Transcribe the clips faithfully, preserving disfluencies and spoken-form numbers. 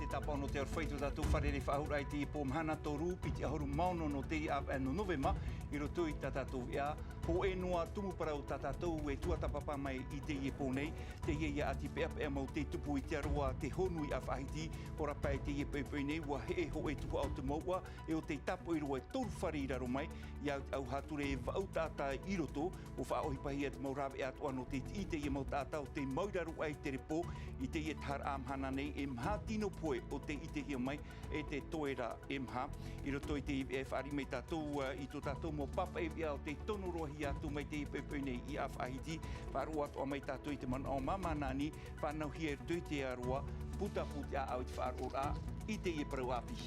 Tāpaʻo nō te aroha i tō tātou fārerei faʻahou i teie pō mahana, toru piti ʻahuru mā ono nō teie ʻāvaʻe nō Novema, i roto i tā tātou veʻa hōʻē noa tumu parau tā tātou e tuatāpapa mai i teie pō nei. Teie ia ʻati peʻapeʻa mau tei tupu i te aroā te honu i ʻĀfaʻahiti, hora pae teie poʻipoʻi nei, ʻua heʻe hōʻē tuhaʻa o te mouʻa, e ʻo tei tāpoʻi roa e toru fare i raro mai, ia au te ʻauhāture e vaʻu taʻata i roto, ʻua faʻaʻohipahia te mau rāveʻa atoʻa nō te tiʻi i teie mau taʻata ʻo tei mau i raro aʻe i te repo, i teie taharaʻa mahana nei, e maha tino pohe ʻo tei ʻitehia mai, e te toera e maha. I roto i te veʻa e fāriʻi mai tātou, ā, i tō tātou mau pāpaʻi veʻa ʻo tei tono roa hia atu mai teie poʻipoʻi nei i ʻĀfaʻahiti, faʻaroʻo atoʻa mai tātou i te manaʻo māmā nā niʻa, fānauhia i roto i te aroā, putapū te ʻāʻau i te faʻaroʻoraʻa i teie parau ʻāpī.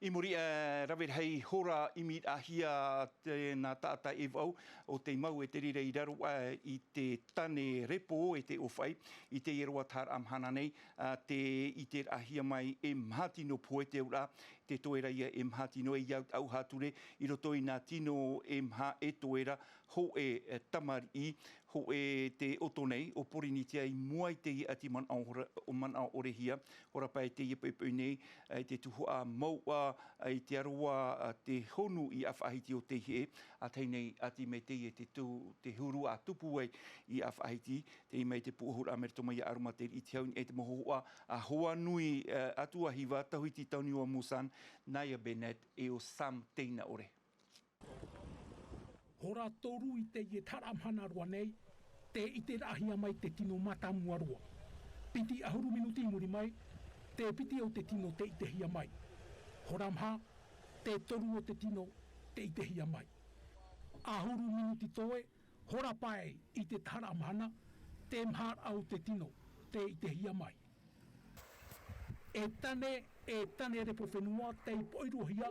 I muri, ā, rave rahi hora ʻimiraʻahia te, nā taʻata e vaʻu ʻo tei mau e te reira i raro aʻe i te tane repo e te ʻōfaʻi i teie roa taharaʻa mahana nei, ā, tē ʻiteraʻahia mai e maha tino pohe te auraʻa, te toera ia e maha tino, e ia au te ʻauhāture i roto i nā tino e maha e toera, hōʻē, e, tamariʻi, hōʻē te ʻoto nei o Pōrīnetia i mua i teie ʻati manaʻo hora-, o manaʻo ʻorehia, hora pae teie poʻipoʻi nei, e, te tuhaʻa mouʻa, e, i te aroā, e, te honu i ʻĀfaʻahiti ʻo tei heʻe, ʻa tahi nei ʻati mai teie te tū-, te huru ʻa tupu ai i ʻĀfaʻahiti, tei mai te pūʻohuraʻa Meriton mai ia Aromateriʻi Te Hauni e te mau hōhoʻa, ā, hoa nui, e, Atuahiva, Tauhiti Tauniua Musan, Naya Bennett, e ʻo Sam Teinaʻore. Hora toru i teie taharaʻa mahana roa nei, tē ʻiteraʻahia mai te tino mātāmua roa. Piti ʻahuru minuti i muri mai, te piti o te tino tē ʻitehia mai. Hora maha, te toru o te tino tē ʻitehia mai. ʻAhuru minuti toe, hora pae i te taharaʻa mahana, te maharaʻa o te tino tē ʻitehia mai. E tane, e tane repo fenua tei poʻi roa hia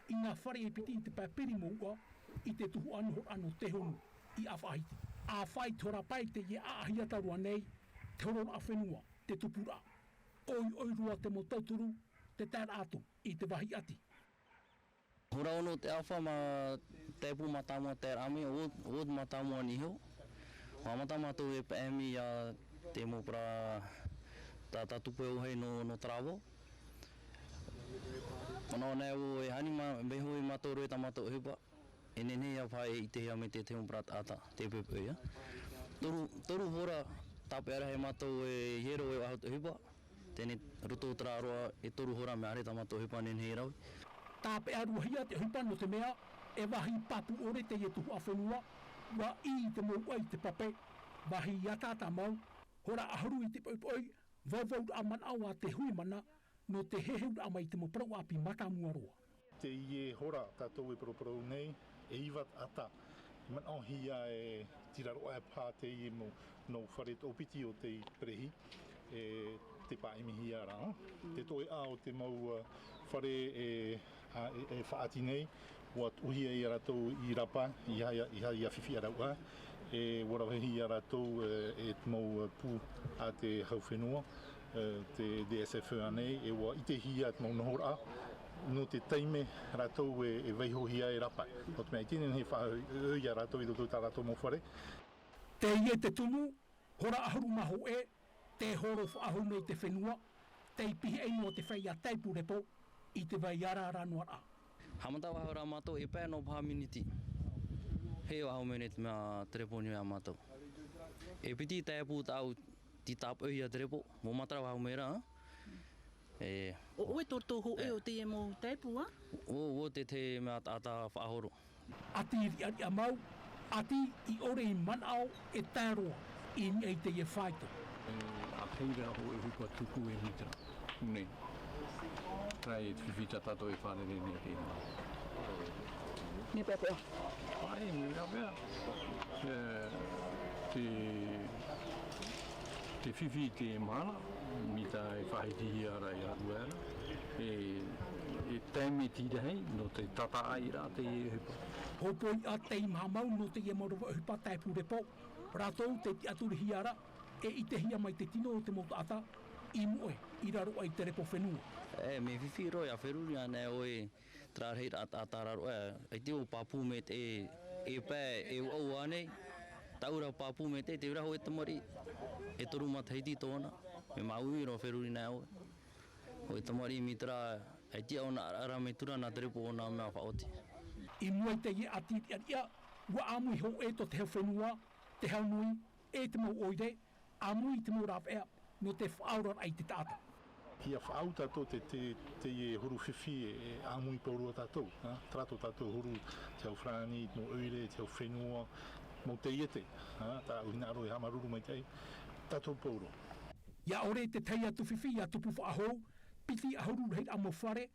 i nā fare e piti i te pae piri mouʻa i te tuhaʻa nohoraʻa nō te honu i ʻĀfaʻahiti. ʻĀfaʻi te hora pae i teie ʻāʻahi ata roa nei, te hororaʻa fenua, te tupuraʻa. ʻOiʻoi roa te mau tauturu, te taeraʻa atu i te vāhi ʻati. Hora ono te ʻāfa mā Taipu mātāmua taeraʻa mai, ʻo, ʻo mātāmua nei iho. ʻUa haʻamata mātou e paʻi mai ia te mau parau tā, tā tupu e ʻōfaʻi nō, nō Taravo. Manaʻo nei au e hani mā, vaiiho ia mātou roa i tā mātou ʻohipa. E nehenehe ia paʻi e ʻitehia mai te, te mau parau taʻata, te poʻipoʻi ia. Toru, toru hora tāpeʻa rahi mātou e hiero e faʻahou te ʻohipa. Teie nei roto terā roa e toru hora mea ʻaore tā mātou ʻohipa nehenehe e rave. Tāpeʻa roa hia te ʻohipa nō te mea, e vāhi pāpū ʻore teie tuhaʻa fenua, ʻua ʻī te mouʻa i te pape, vāhi ataata mau, hora ʻahuru i te poʻipoʻi, vauvauraʻa manaʻo a te hui mana, nō te heheuraʻa mai i te mau parau ʻāpī mātāmua roa. Teie hora tātou e paraparau nei, e iva taʻata. Manaʻohia e tira roa e paha teie mau, nō fare tōpiti o tei perehi, e te pāʻimihia ra. Te toeʻa o te mau, uh, fare e, a, e, e faʻaʻati nei, ʻua tuʻuhia ia rātou i rapa, i ha, i ha, i ha fifi ʻarauʻa, e ʻua ravehia rātou, e, e te mau, uh, pū a te hau fenua. E, te D S F E ānei, e ʻua ʻitehia te mau nohoraʻa, nō te taime rātou e, e vaiihohia e rapa. Nō te mea ʻaita e nehenehe e faʻaʻohipa ia rātou i roto i tā rātou mau fare. Teie te tumu, hora ʻahuru mā hōʻē, tē horo faʻahou nei te fenua, tei pihaʻi noa te feiā Taipu Repo, i te vai ʻaraʻara noa ra. Haʻamata faʻahou ra mātou e pae nō paha miniti. Hē faʻahou mai nei te mea te repo nei ia mātou. E piti taipu tāʻu tei tāpoʻihia te repo, ʻua matara faʻahou mai ra, e. ʻO ʻoe tō rātou hōʻē o teie mau taipu, ā? ʻO, ʻo te, te mea taʻata faʻahoro. ʻAti riʻariʻa mau, ʻati i ʻore i manaʻo e tae roa i niʻa i teie faito. E, ʻa te reira hōʻē ʻohipa tuku e mita. Nei. Terā e fifi tā tātou e fārerei nei i teie nei. Mea peʻapeʻa. ʻAe, mea peʻapeʻa. E, te, te fifi i te mahana, mita e faʻahitihia ra i a rātou ra. E, e taime tei rahi, nō te tātaʻiraʻa teie ʻohipa. Hōpoiʻa tei maha mau nō teie mau rave ʻohipa Taipu Repo. Rātou tei tiʻaturihia ra, e ʻitehia mai te tino o te mau taʻata, i moʻe, i raro aʻe i te repo fenua. E, mea fifi roa ia feruri ānei ʻoe, Te rā rahi rā, ā, tā raro, ā, ʻaita ʻo pāpū maitaʻi, e pae, e vaʻu ānei, tāʻu rā pāpū maitaʻi, te reira hōʻē tamariʻi, e toru matahiti tōna, mea māuiui roa feruri nā ʻoe. Hōʻē tamariʻi mai te rā, ʻaita ʻōna ʻaraʻara mai tura nā te repo o nā mea faʻaoti. I mua i teie ʻati riʻariʻa, ʻua ʻāmui hōʻē tō te hau fenua, te hau nui, e te mau ʻoire, ʻāmui i te mau rāveʻa, nō te faʻaoraraʻa i te taʻata. ʻIa faʻaau tātou te, te, teie huru fifi e, e ʻāmui pauroa tātou, ā, terā tō tātou huru, te hau farāni, te mau ʻoire, te hau fenua, mau taiete, ā, tāʻu hinaʻaro e haʻamāuruuru maitaʻi, tātou pauroa. ʻIa ʻore te tahi atu fifi ʻia tupu faʻahou, piti ʻahuru rahiraʻa mau fare,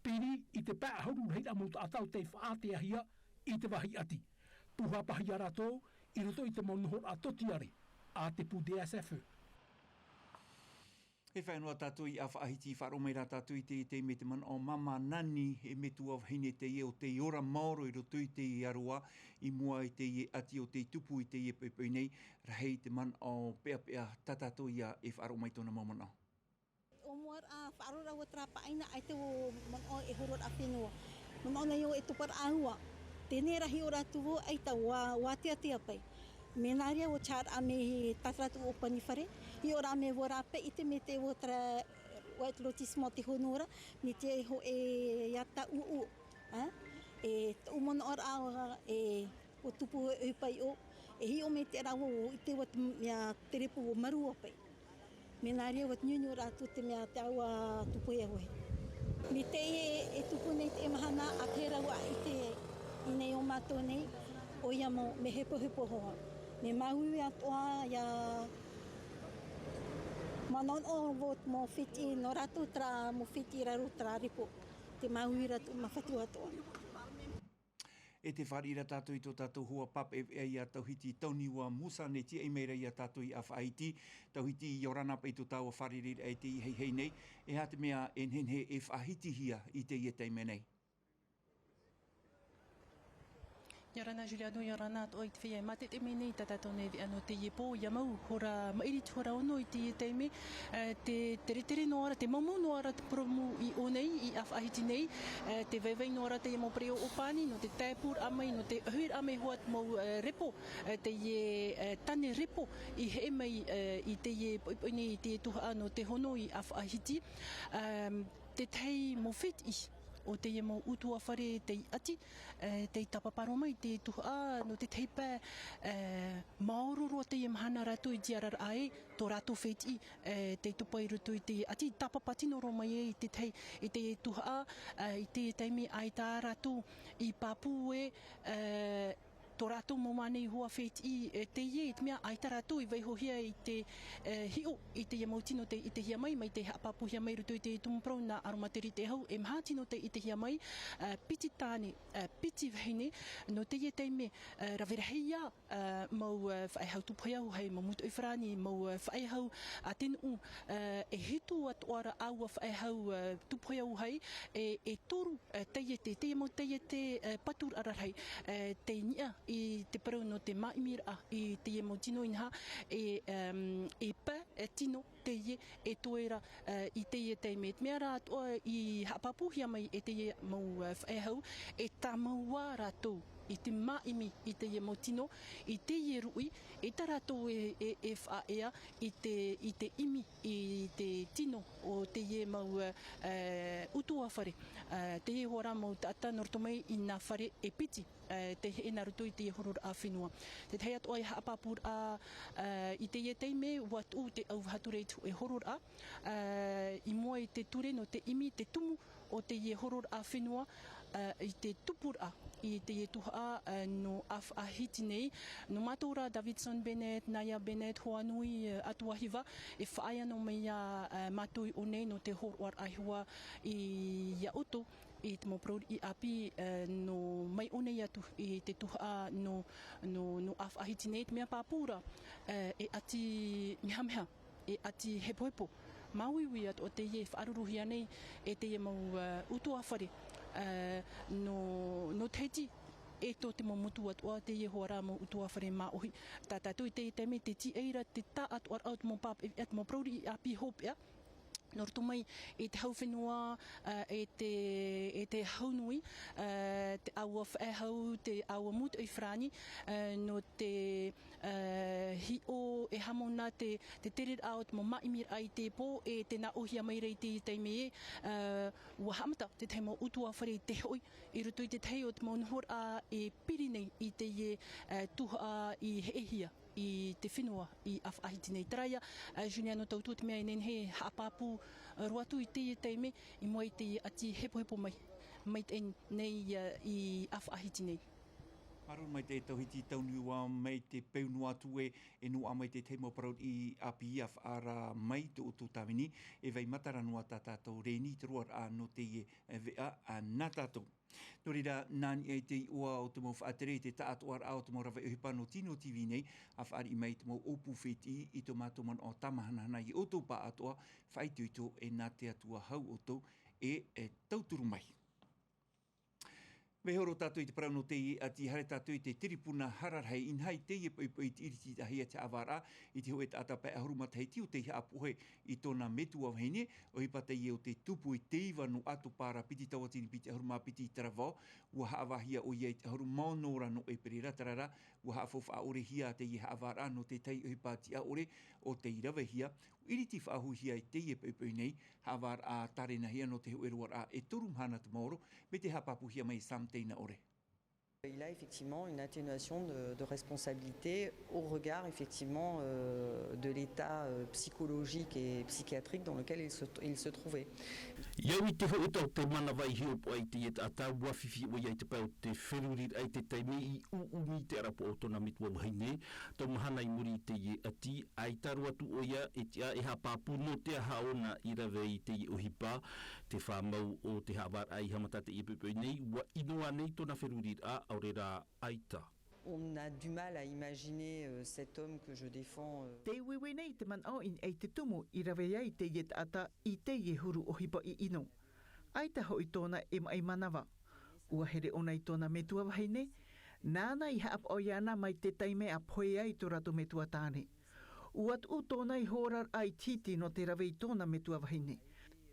piri i te pae ʻahuru rahiraʻa mau taʻata ʻo tei faʻaāteahia i te vāhi ʻati. Pūhapa ia rātou i roto i te mau nohoraʻa tōtiare a te pū D S F E. E fāʻi noa tātou i ʻĀfaʻahiti, faʻaroʻo mai rā tātou i te, i te mea te manaʻo māmā nani e metua vahine teie ʻo tei ora maoro i roto i te aroā i mua i teie ʻati ʻo tei tupu i teie poʻipoʻi nei, rahi te manaʻo peʻapeʻa tā tātou ia e faʻaroʻo mai tōna mau manaʻo. ʻO mua rā, faʻaroʻo rā ʻua terā paʻina ʻaita ʻo manaʻo e hororaʻa fenua. Manaʻo nei ʻoe e tuparaʻa ua. Teie rā hiʻo rā atu vau ʻaita ʻua, ʻua teatea paʻi. Mea nā reira ʻua tiʻa rā mai tātou rātou ʻōpani fare. Hiʻo rā mai vau rā paʻi i te mea te ʻua terā, ʻua te lotissement te hono ra, mai te hōʻē ʻata ʻuʻu. Ā? E tōʻu manaʻo rā, e, ʻua tupu e, e paʻi ʻo, e hiʻo mai te rā vau, ʻite vau te mea te repo ʻua marua paʻi. Mea nā reira ʻua te niuniu rātou te mea te ʻaua tupu e hoʻi. Mai teie e tupu nei te mahana, ʻa te rā ʻua ʻite i nei ʻo mātou nei, ʻoia mau mea hepohepo hoʻi. Mea māuiui atoʻa ʻia manaʻo vau te mau fētiʻi, nō rātou terā mau fētiʻi i raro terā repo. Te māuiui rātou, mafatu atoʻa. E tē fāriʻi ra tātou i tō tātou hoa pāpaʻi veʻa ia Tauhiti Tauniua Musa, nei tīaʻi mai ra ia tātou i ʻĀfaʻahiti. Tauhiti, ʻia ora na paʻi tō tāua fārereiraʻa i teie hei nei, e aha te mea e nehenehe e faʻahitihia i teie taime nei? ʻIa ora na Juliano, ʻia ora na atoʻa i te feiā e mātete mai nei tā tātou nei veʻa nō teie pō, ʻia mau, hora maʻiri te hora ono i teie taime, e, te teretere noa ra, te maumau noa ra te purōmu i ʻō nei, i ʻĀfaʻahiti nei, e, tē vaivai noa ra teie mau pereʻoʻo pani, nō te tāpūraʻa mai, nō te ʻohiraʻa mai hoʻi te mau, e, repo, e, teie, e, tane repo, i heʻe mai, e, i teie poʻipoʻi nei, i teie tuhaʻa nō te hono i ʻĀfaʻahiti. Em, te tahi mau fētiʻi ʻo teie mau ʻutuāfare tei ʻati, e, tei tāpapa roa mai te tuhaʻa nō te tahi pae, e, maoro roa teie mahana rātou i tiʻararaʻa ai, tō rātou fētiʻi, e, tei tupu i roto i te ʻati, tāpapa tino roa mai ai i te tahi, i te tuhaʻa, e, i te taime ʻaita rātou i pāpū e, e, tō rātou mau mānei hoa fētiʻi, e, teie, i te mea ʻaita rātou i vaihohia i te, e, hiʻo, i teie mau tino tei ʻitehia mai, mai tei haʻapāpūhia mai roto i te tumu parau nā Aromaturi Te Hau, e maha tino tei ʻitehia mai, e, piti tāne, e, piti vahine, nō teie taime, e, rave rahi ia, e, mau, e, faʻehau tupuhia uhaʻi, mau mūtoʻi farāni, mau, e, faʻehau a te nuʻu, e, e hitu atoʻa ra ʻaua faʻehau, e, tupuhia uhaʻi, e, e toru, e, taiete, teie mau taiete, e, paturaʻa rarahi, e, tei niʻa i te parau nō te māʻimiraʻa i teie mau tino inaha, e, em, e pae, e tino, teie e toe ra, e, i teie taime. Te mea rā atoʻa i haʻapāpūhia mai e teie mau, e, faʻehau, e tāmau ā rātou i te māʻimi i teie mau tino, i teie ruʻi, e tā rātou e, e, e faʻaea i te, i te ʻimi i te tino o teie mau, e, e, ʻutuāfare. E, teie hoʻi rā mau taʻata nō roto mai i nā fare e piti, e, tei heʻe nā roto i teie hororaʻa fenua. Te tahi atoʻa e haʻapāpūraʻa, e, i teie taime, ʻua tuʻu te ʻauvaha ture i te hōʻē hororaʻa, e, i mua i te ture nō te ʻimi, te tumu o teie hororaʻa fenua, e, i te tupuraʻa i teie tuhaʻa, e, nō ʻĀfaʻahiti nei. Nō mātou rā, Davidson Bennett, Naya Bennett, Hoanui, e, Atuahiva, e faʻaea noa mai ia, e, mātou i ʻō nei nō te hōroʻaraʻa hoʻi ia ʻoutou i te mau parau riʻi ʻāpī, e, nō mai ʻō nei atu i te tuhaʻa nō, nō, nō ʻĀfaʻahiti nei, te mea pāpū ra, e, e ʻati mehameha, e ʻati hepohepo. Māuiui atoʻa teie e faʻaruruhia nei e teie mau, e, ʻutuāfare, e, nō, nō Tahiti, e tō te mau motu atoʻa teie hoʻi rā mau ʻutuāfare māʻohi. Tā tātou i teie taime tē tīaʻi ra te taʻatoʻaraʻa o te mau pāpaʻi, e te mau parau riʻi ʻāpī hopeʻa, Nō roto mai i te hau fenua, e te hau nui, te aua faʻehau, te aua mūtoʻi farani, nō te hiʻo e hāmona te tereraʻa o te mau māʻimiraʻa i te pō e te nāʻohia mai ra i te taime ē. Ua haʻamata tētahi mau utuafare i te hoʻi i roto i tētahi o te mau nohoraʻa e piri nei i teie tuhaʻa i heʻehia i te fenua i ʻafaʻahiti nei. Taraia, juliano tautu te mea e nehenehe haʻapāpū roa atu i teie taime i mua i teie ʻati hepohepo mai mai teie nei i ʻafaʻahiti nei. Māuruuru maitaʻi e tauhiti tauniua mai te peu noa atu e e noaʻa mai tētahi mau parau i ʻāpī a faʻaara mai tō ʻoutou tāvini. E vai matara noa tā tātou reni i te roaraʻa nō teie veʻa nā tātou. Nō reira nā niʻa i te iʻoa o te mau faʻatere i te taʻatoʻaraʻa o te mau rave ʻohipa nō tino tv nei, a faʻariʻi mai i te mau ʻōpū fētiʻi i tō mātou manaʻo tāmahanahana i ō tō pāʻatoʻa faʻaitoito e nā te atua hau ʻoutou e tauturu mai. Vaiho roa tātou i te parau nō teie ʻati haere tātou i te tiripuna hararahi inaha i teie poipoi i te iriti tahi a te haʻavāraʻa i te hoʻe taʻata pae ʻahuru matahiti o tei haʻapohe i tōna metua vahine. ʻOhipa teie o te tupu i te iva nō ʻatopara piti tauatini piti ʻahuru mā piti i taravao. Ua haʻavāhia ʻoia i te ʻahuru mā ono ra nō ʻeperera tarara. Ua haʻafaufaʻa ʻore hia teie haʻavāraʻa nō tētahi ʻohipa tiʻa ʻore o tei ravehia. Iriti faʻahuhia i teie poipoi nei haʻavāraʻa tārenahia nō te hoʻe roaraʻa e toru mahana te maoro, mai te haʻapāpūhia mai e sam teina ʻore. Il a effectivement une atténuation de responsabilité au regard effectivement de l'état psychologique et psychiatrique dans lequel il se trouvait. Ia au i te hoʻe tau te manava i hiʻopoʻa i teie taʻata ua fifi ʻoia i te pae o te feruriraʻa i te taime i ʻuʻumi i te ʻarapoʻa o tōna metua vahine. Tau mahana i muri i teie ʻati ʻaita roa atu ʻoia e tiʻa e haʻapāpū nō te aha ʻōna i rave i teie ʻohipa. Te fā mau o te haʻavāraʻa i haʻamata teie poipoi nei ua ʻino ānei tōna feruriraʻa ʻaore rā ʻaita. On a du mal à imaginer cet homme que je défends. Te uiui nei te manaʻo i te tumu i rave ai teie taʻata i teie huru ʻohipa i ʻino. ʻAita hoʻi tōna e maʻi manava. Ua here ʻōna i tōna metua vahine. Nāna i haʻapaʻo iāna mai te taime a pohe ai tō rātou metua tāne. Ua tuʻu tōna i hōraraʻa i te hiti nō te rave i tōna metua vahine.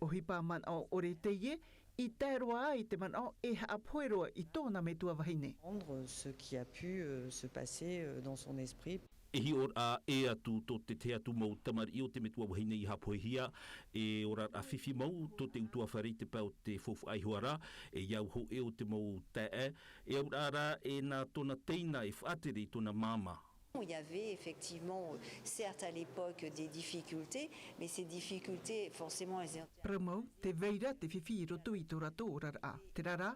ʻOhipa manaʻo ʻore teie i tae roa ai te manaʻo e haʻapohe roa i tōna metua vahine. Ce qui a pu se passer dans son esprit. E hiʻoraʻa ʻē atu tō te tahi atu mau tamariʻi o te metua vahine i haʻapohehia. E oraraʻa fifi mau tō te utuafare i te pae o te faufaʻa iho ā rā e au hoʻe o te mau taeaʻe e auraʻa rā e nā tōna teina e faʻatere i tōna māmā. Il y avait effectivement certes à l'époque des difficultés, mais ces difficultés forcément elles étaient. Parau mau te vai ra te fifi i roto i tō rātou oraraʻa. Terā rā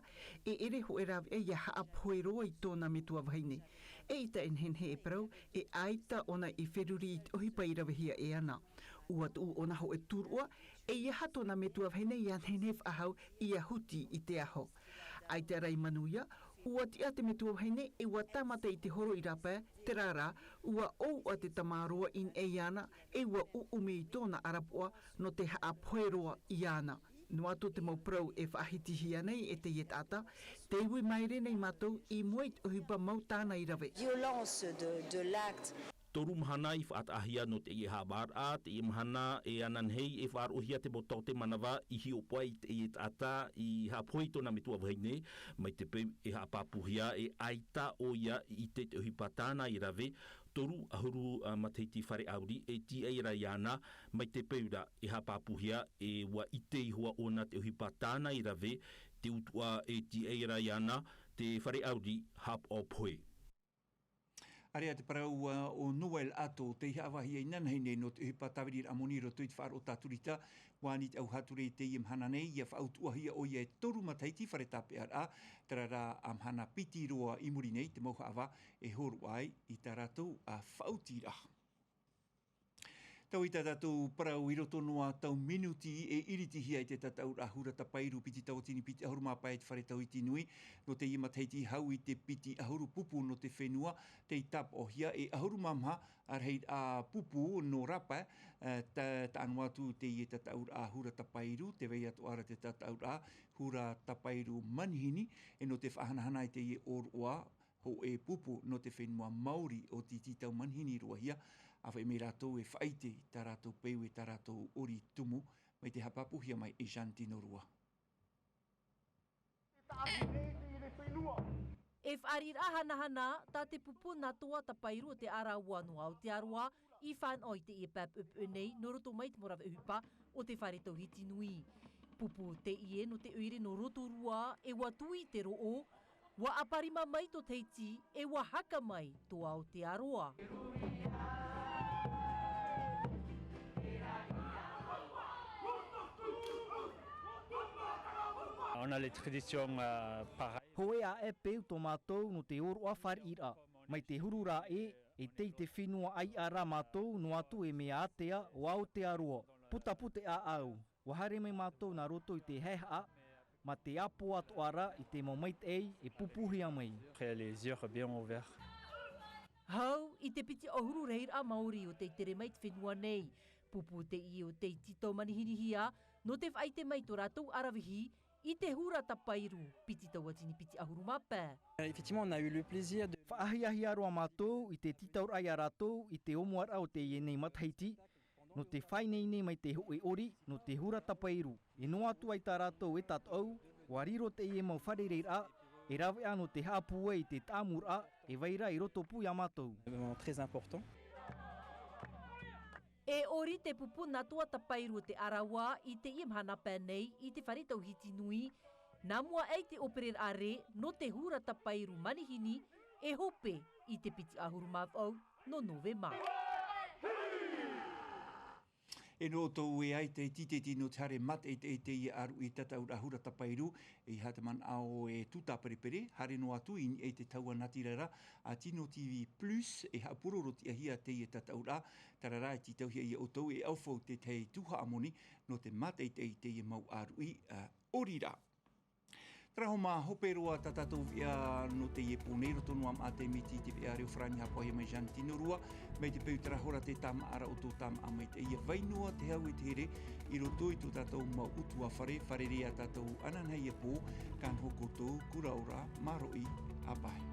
e ʻere hoʻe rāveʻa ia haʻapohe roa i tōna metua vahine. E ʻaita e nehenehe e parau e ʻaita ʻōna i feruri i te ʻohipa i ravehia e ana. Ua tuʻu ʻōna hoʻe turuʻa e ia aha tōna metua vahine ia nehenehe faʻahou ia huti i te aho. ʻAita rā i manuia ua tiʻa te metua vahine e ua tāmata i te horo i rāpae. Terā rā ua ʻouʻa te tamaroa i niʻa iāna e ua ʻuʻumi i tōna ʻarapoʻa nō te haʻapohe roa iāna. Noa atu te mau parau e faʻahitihia nei e teie taʻata. Te ui maere nei mātou i mua i te ʻohipa mau tāna i rave. Violence de l'acte. Toru mahana i faʻataʻahia nō teie haʻavāraʻa teie mahana e ananahi e faʻaroʻohia te mau tau te manava i hiʻopoʻa i teie taʻata i haʻapohe i tōna metua vahine. Mai te peu e haʻapāpūhia e ʻaita ʻoia i te ʻohipa tāna i rave. Toru ʻahuru matahiti fare ʻauri e tiʻai ra iāna mai te peu ra e haʻapāpūhia e ua ʻite iho ā ʻōna te ʻohipa tāna i rave. Te utuʻa e tiʻai ra iāna te fare ʻauri haʻapaʻo pohe. Area te parau o noel ato tei haʻavāhia inanahi nei nō te ʻohipa tāviriraʻa moni i roto i te faʻaroʻo tāturita. Ua ani te ʻauhature i teie mahana nei ia faʻautuʻahia ʻoia e toru matahiti fare tāpeʻaraʻa. Terā rā a mahana piti roa i muri nei te mau haʻavā e hōroʻa ai i tā rātou a faʻautiraʻa. Tau i tā tātou parau i roto noa tau minuti e iritihia i te tataʻuraʻa hura tapairu piti tauatini piti ʻahuru mā pae i te fare tauhiti nui. Nō teie matahiti hau i te piti ʻahuru pupu nō te fenua tei tāpaʻohia e ʻahuru mā maha a rahi a pupu nō rapa. Taʻa noa atu teie tataʻuraʻa hura tapairu te vai atu ʻara te tataʻuraʻa hura tapairu manihini e nō te faʻahanahana i teie ʻōroʻa hoʻe pupu nō te fenua māori o te titau manihini roahia. A faʻi mai rātou e faʻaite i tā rātou peu e tā rātou ʻori tumu. mai te haʻapāpūhia mai e Jeanne Tinorua. E fāriʻiraʻa hanahana tā te pupu nā Toa Tapairu o te Arawa nō Aotearoa i fānaʻo i teie pae puʻepuʻe nei nō roto mai te mau rave ʻohipa o te fare tauhiti nui. Pupu teie nō te ʻoire nō Rotorua e ʻua tui te roʻo, ʻua ʻaparima mai tō Tahiti e ʻua haka mai tō Aotearoa. On a les traditions, euh, pareilles. Hōʻē aʻe peu tō mātou nō te ʻōroʻa fāriʻiraʻa. Mai te huru rā ē, e tei te fenua ʻaiʻa rā mātou noa atu e mea ātea o Aotearoa. Putapū te ʻāʻau. ʻUa haere mai mātou nā roto i te haehaʻa, mā te ʻāpoʻo atoʻa rā i te mau maitaʻi e pūpūhia mai. Après les yeux bien ouverts. Hau i te piti ʻahuru rahiraʻa Māori o tei tere mai te fenua nei. Pupu teie o tei tītau manihinihia, nō te faʻaʻite mai tō rātou aravihi i te hura tapairu, piti tauatini piti ʻahuru mā pae. Effectivement, on a eu le plaisir de Faʻahiahia roa mātou i te tītauraʻa ia rātou i te ʻōmuaraʻa o teie nei matahiti, nō te faʻaineine mai te hōʻē ʻori, nō te hura tapairu. E noa atu ai tā rātou e tātaʻu, ʻua riro teie mau fārereiraʻa, e rave ā nō te haʻapūai i te tāʻamuraʻa, e vai ra i roto pū ia mātou. Vraiment très important. E ʻori te pupu nā Toa Tapairu o te Arawa i teie mahana pae nei i te fare tauhiti nui, nā mua aʻe i te ʻōpereraʻa rē nō te hura tapairu manihini e hope i te piti ʻahuru mā vaʻu nō Novema. E nō ʻoutou e ai te tīteti nō te haere mātaʻitaʻi i teie ʻāruʻi tātaʻuraʻa hura tapairu, e ʻeiaha te manaʻo e tū tāperepere, haere noa atu i niʻa i te tahua natirara a Tino TV Plus, e haʻapuroro tiʻahia teie tātaʻuraʻa, terā rā e tītauhia ia ʻoutou e ʻaufau te tahi tuhaʻa moni nō te mātaʻitaʻi i teie mau ʻāruʻi, ā, ʻori ra. Terā hoʻi mā hope roa tā tātou veʻa nō teie pō nei, roto noa mā te miti i te veʻa reo farāni haʻapaʻohia mai Jeanne Tinorua, mai te peu terā hora te tāmāʻaraʻa o tō tāmāʻa mai teie vai noa te hau e te here, i roto i tō tātou mau ʻutuāfare, fārerei ā tātou ananahi ia pō, ka noho koutou, kura ora, māuruuru, ʻāpāhi.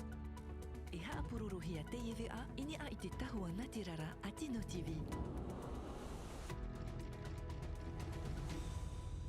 E haʻapurorohia teie veʻa, i niʻa i te tahua natirara a Tino TV.